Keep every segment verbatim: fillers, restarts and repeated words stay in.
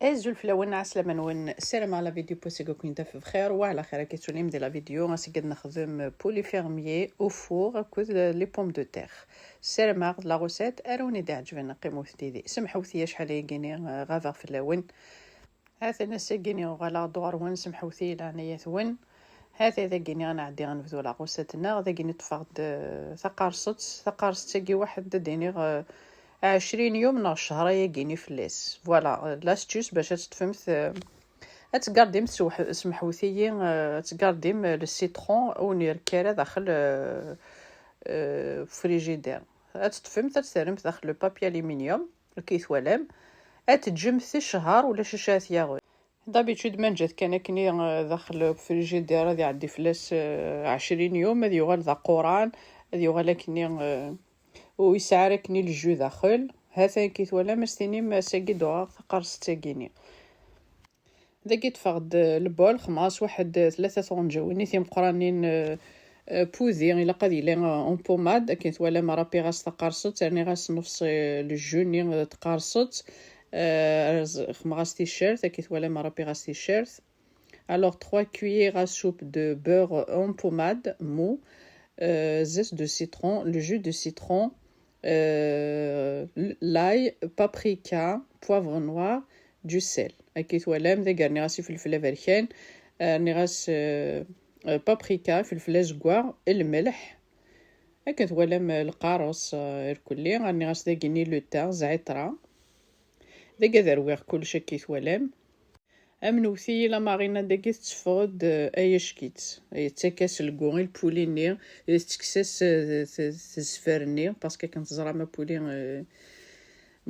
Azul fell-awen, ɛeslama-nwen, ssarameɣ la vidéo n wass-agi ad ken-taf bxir wa ɛla xir. Ad k-tulim di la vidéo ass-agi ad nexdem poulet fermier au four akked les pommes de terre. Ssarameɣ d la recette ara wen-d-iɛeǧben, qqimet yid-i. Semḥewt-iyi acḥal ayagi-ni, eh, ɣabeɣ fell-awen. Ha-t-an ass-agi-ni uɣaleɣ-d ɣur-wen, semḥewt-iyi leɛnaya-twen. Ha-t-a dagi-ni ad nɛeddi ad nebdu la recette-nneɣ. Dagi-ni ṭṭfeɣ-d, eh, taqerṣet. Taqerṣet-agi waḥed ad d-iniɣ, eh, ɛecrin yum neɣ ccher ayagi-ni fell-as. Voilà, eh, l'astuce bac ad teṭṭfemt, eh, ad tgardim, semḥewt-iyi, eh, ad tgardim, eh, le citron ur n-irekki ara daxel, eh, eh, frigidaire. Ad teṭṭfemt, ad t-terremt daxel le papier aluminium, akken i twalam. Ad teǧǧemt i ccher, ulac acu ara t-yaɣen. D'habitude, ma neǧǧa-t kan akken i, eh, daxel ufrigidaire, ad iɛeddi fell-as, eh, ɛecrin yum, ad yuɣal d aquran, ad yuɣal akken i, eh, ur yesɛi ara akken i le jus daxel. Ha-t-a akken i twalam, ad s-tinim ass-agi d-uɣeɣ taqerṣet-agi-ni. Dagi ṭṭfeɣ-d, eh, le bol, xemmeɣ-as waḥed, eh, tlata tɣenǧawin-nni timeqqranin, eh, eh, pudi, ilaq ad yili, eh, en pommade, akken twalam rapiɣ-as taqerṣet, rniɣ-as nefṣ, eh, le jus-nni, eh, tqerṣet, eh, rz-, xemmeɣ-as ticcert, akken twalam rapiɣ-as ticcert. Alors, trois cuillères à soupe de beurre en pommade mou, euh, zeste de citron, le jus de citron, euh, l'ail, paprika, poivre noir, du sel. Akken twalam, dagi rniɣ-as ifelfel aberkan, euh, rniɣ-as, euh, euh, paprika, ifelfel azeggaɣ, lmelḥ. Akken twalam, euh, lqareṣ, euh, irkelli, rniɣ-as dagi-ni le thym, zɛiṭra. Dagi ad rwiɣ kullec akken twalam. Amnewt-iyi la marinade-agi tetteffeɣ-d, eh, ay acek-itt. Yettak-as le goût i lpuli-nni, tettekkes-as, eh, t-, tezfer-nni, parce que akken teẓram apuli, eh,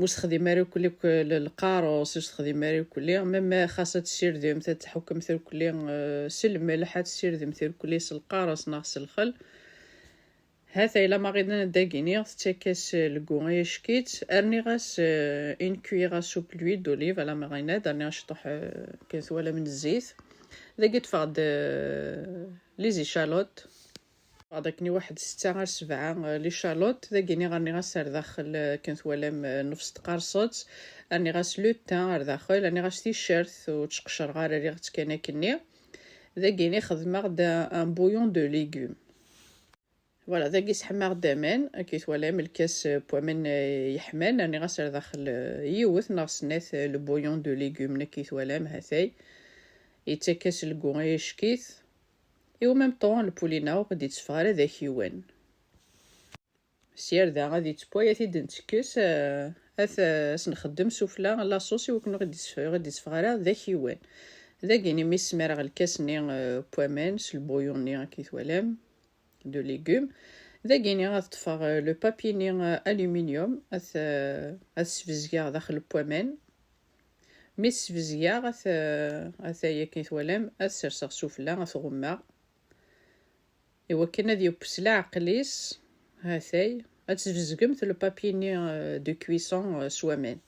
ur s-texdim ara akk, akk l-, lqareṣ, ur s-texdim ara akk. Même xas ad tessirdemt, ad tḥukkemt irkelli, eh, s lmelḥ, ad tessirdemt irkelli s lqareṣ neɣ s lxel. Ha-t-a la marinade dagi-ni, tettak-as le goût ay acek-itt. Rniɣ-as, euh, une cuillère à soupe l'huile d'olive à la marinade. Rniɣ ciṭuḥ, euh, akken twalam n zzit. Dagi ṭṭfeɣ-d, euh, les échalotes. Ṭṭfeɣ-d akken i waḥed setta ar sebɛa, euh, les échalotes. Dagi-ni rniɣ-as ar daxel, euh, akken twalam, euh, nefṣ tqerṣet. Rniɣ-as le thym ar daxel. Rniɣ-as ticcert, ur tt-qeccreɣ ara, rriɣ-tt kan akkenni. Dagi-ni xedmeɣ-d un, un bouillon de légumes. Voilà, dagi sḥemmaɣ-d aman, akken twalam lkas, euh, n waman, euh, yeḥman, rniɣ-as ar daxel, euh, yiwet neɣ snat, euh, le bouillon de légumes, akken twalam, ha-t-ay. Yettak-as le goût ay acek-it. Et au même temps, lpuli-nneɣ ur d-itteffeɣ ara d akiwan. Sya ar da ad yettewway, ad t-id-nettekkes, euh, ad t-, ad s-nxeddem sufella la sauce i wakken ur d-itteffeɣ, ur d-itteffeɣ ara d akiwan. Dagi-ni mi smireɣ lkas-nni, euh, n waman s le bouillon-nni, akken twalam. De légumes. Dagi-ni ad ṭṭfeɣ, euh, le papier-nni, euh, aluminium, ad t-, euh, ad t-sbezgeɣ daxel n waman. Mi t-sbezgeɣ, ad t-, euh, ha-t-ay akken twalam, ad t-serseɣ sufella, ad t-ɣummeɣ. Iwakken ad yewwes leɛqel-is, ha-t-ay, ad tesbezgemt le papier-nni, euh, de cuisson, euh, s waman.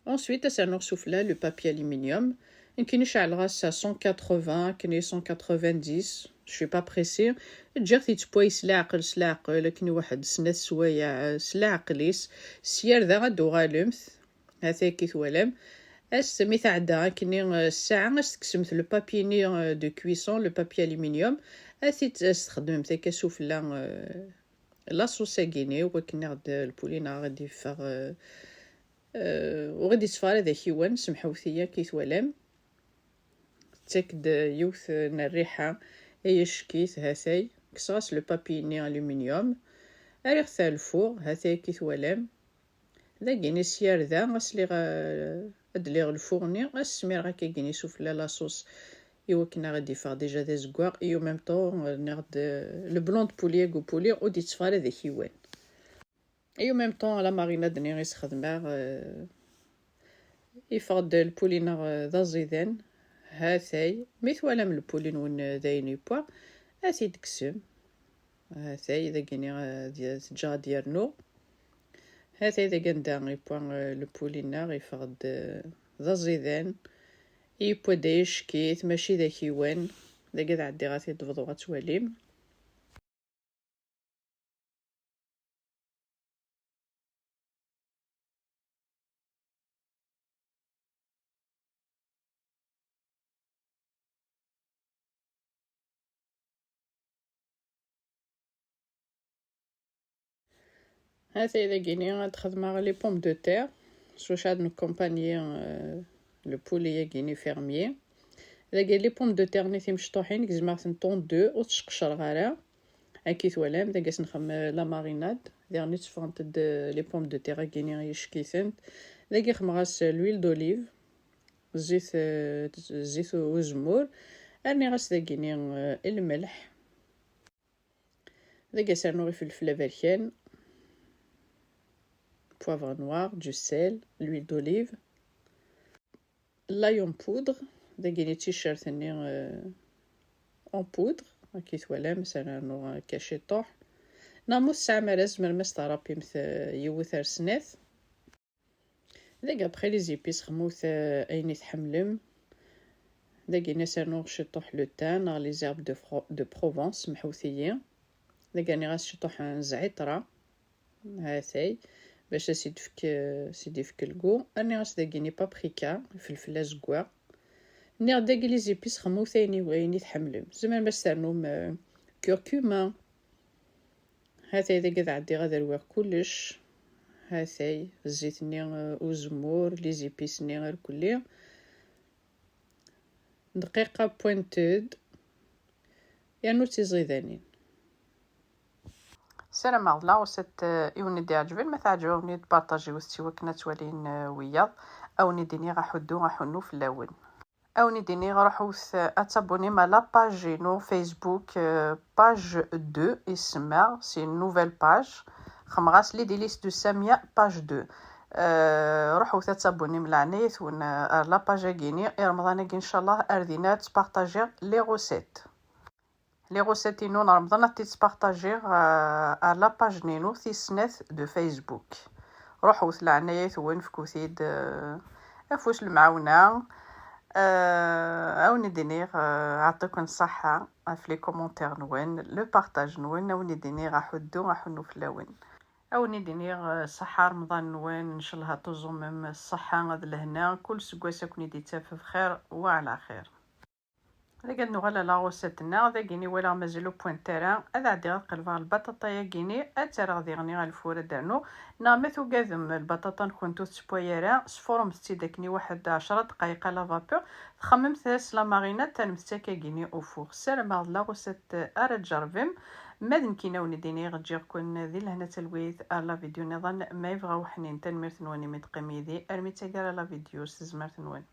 Ensuite, ad s-rnuɣ sufella le papier aluminium. Nekkini ceɛleɣ-as à cent quatre-vingts, akken i cent quatre-vingt-dix, je suis pas pressée. Ǧǧiɣ-t yettewway s leɛqel, s leɛqel, akken i waḥed snat sswayeɛ, s leɛqel-is. Sya ar da ad d-tuɣalemt, ha-t-ay akken twalam. As, mi tɛedda akken i, eh, ssaɛa, ad s-tekksemt le papier-nni, eh, de cuisson, le papier aluminium, ad t-id-, ad s-txedmemt akka sufella, eh, la sauce-agi-ni, wakken ad lpuli-nneɣ ad d-yeffeɣ, eh, Eh, ur ɣ-d-itteffeɣ ara d akiwan, semḥewt-iyi, akka i twalam. Tettak-d yiwet n rriḥa, ay acek-it, ha-t-ay. Kkseɣ-as le papier-nni aluminium. Rriɣ-t ar lfur, ha-t-ay, akka i twalam. Dagi-ni sya ar da, ad s-liɣ, eh, ad d-liɣ lfur-nni, ad s-smireɣ akka-gini sufella la sauce, i wakken ad ɣ-d-iffeɣ déjà d azeggaɣ, et en même temps, eh, rniɣ-d, eh, le blanc de poulet, agu poulet, ur d-itteffeɣ ara d akiwan. Et en même temps, la marinade-nni i s-xedmeɣ, euh, iffeɣ-d lpuli-nneɣ, euh, d aẓidan. Ha-t-ay, mi twalam lpuli-nwen, euh, d ayen yewwa, ad t-id-tekksem. Ha-t-ay, dagi-ni, euh, ad y-, teǧǧa ad yernu. Ha-t-ay, dagi anda yewwa, euh, lpuli-nneɣ, iffeɣ-d, euh, d aẓidan. Yewwa-d ay acek-it, mačči d akiwan. Dagi ad ɛeddiɣ ad t-id-bḍuɣ ad twalim. Hatay dagini ad xedmeɣ les pommes de terre, s wacu ad nkumpani, euh, le poulet-agini fermier. Dagi les pommes de terre-nni timecṭuḥin, gezmeɣ-tent en deux, ur tt-sqecreɣ ara. Akka i twalam, dagi ad s-nxem la marinade, diɣen i tteffɣent-d, euh, les pommes de terre-agini yeckitent. Dagi xemmeɣ-as l'huile d'olive, zzit, euh, zzit uzemmur, rniɣ-as dagini, euh, lmelḥ. Dagi ad s-rnuɣ ifelfel aberkan, poivre noir, du sel, l'huile d'olive, l'ail en poudre, dagini d ticcert-nni, euh, en poudre, akka i twalam, ad s-rnuɣ akka ciṭuḥ. Neɣ ma ur tesɛam ara, tzemrem ad s-tṛapimt, euh, yiwet ar snat. Dagi après les épices, xemmet, euh, ayen i tḥemmlem. Dagi ad s-rnuɣ ciṭuḥ le thym neɣ les herbes de Fro-, de Provence, mḥewtiyi. Dagi rniɣ-as ciṭuḥ n zɛiṭra. Hatay, bac ad s-id-tefk, ad s-id-tefk le goût. Rniɣ-as dagini paprika, ifelfel azeggaɣ. Nniɣ dagi les épices, xemmet ayen i, ayen i tḥemmlem. Tzemrem ad s-ternum, euh, curcuma. Hatay dagi ad ɛeddiɣ ad rwiɣ kullec. Hatay, zzit-nni, euh, uzemmur, les épices-nni irkelli. Dqiqa pointed. Yernu d tiẓidanin. Ssarameɣ d la recette, euh, i wen-d-iɛeǧben, ma teɛǧeb-awen-id, partagiwet-tt i wakken ad tt-walin, euh, wiyaḍ. A wen-id-iniɣ aḥuddu, aḥunnu fell-awen. A wen-id-iniɣ ruḥut, euh, ad tabbunim à la page-inu Facebook, euh, page deux, isemma, c'est une nouvelle page. Xemmeɣ-as les délices de Samia, page deux. Euh, ruḥut ad tabbunim, leɛnaya-twen, euh, ar la page-agini, i Remḍan-agi, inchallah, ar dinna ad ttpartagiɣ les recettes. Les recettes-inu n Remḍan ad tt-ttpartagiɣ, euh, ar la page-inu tis snat de Facebook. Ruḥut, leɛnaya-twen, fkut-id, euh, afus lemɛawna. Euh, a wen-id-iniɣ, euh, ɛṭiken ṣṣeḥḥa ɣef les commentaires-nwen, le partage-nwen, a wen-id-iniɣ aḥuddu, aḥunnu fell-awen. A wen-id-iniɣ, euh, ṣṣeḥḥa Remḍan-nwen, ncallah ad tuẓumem ṣṣeḥḥa d lehna, kul seggas ad ken-id-ittaf bxir wa ɛla xir. Dagi ad nuɣal ɣer la recette-nneɣ, dagini walaɣ mazal ur wwint ara, ad ɛeddiɣ ad qelbeɣ lbaṭaṭa-yagini, ad tt-rreɣ diɣni ɣer lfur ad d-ternu, neɣ ma tugadem lbaṭaṭa-nkent ur tettewway ara, sfuremt-tt-id akken i waḥed ɛecra dqayeq à la vapeur, txemmemt-as la marinade, terremt-tt akkagini au four. Ssarameɣ d la recette ara tjerrbem, ma d nekkini a wen-id-iniɣ ǧǧiɣ-ken di lehna talwit ar la vidéo nniḍen, ma yebɣa uḥnin, tanemmirt-nwen imi d-teqqim yid-i, armi d taggara la vidéo s tezmert-nwen.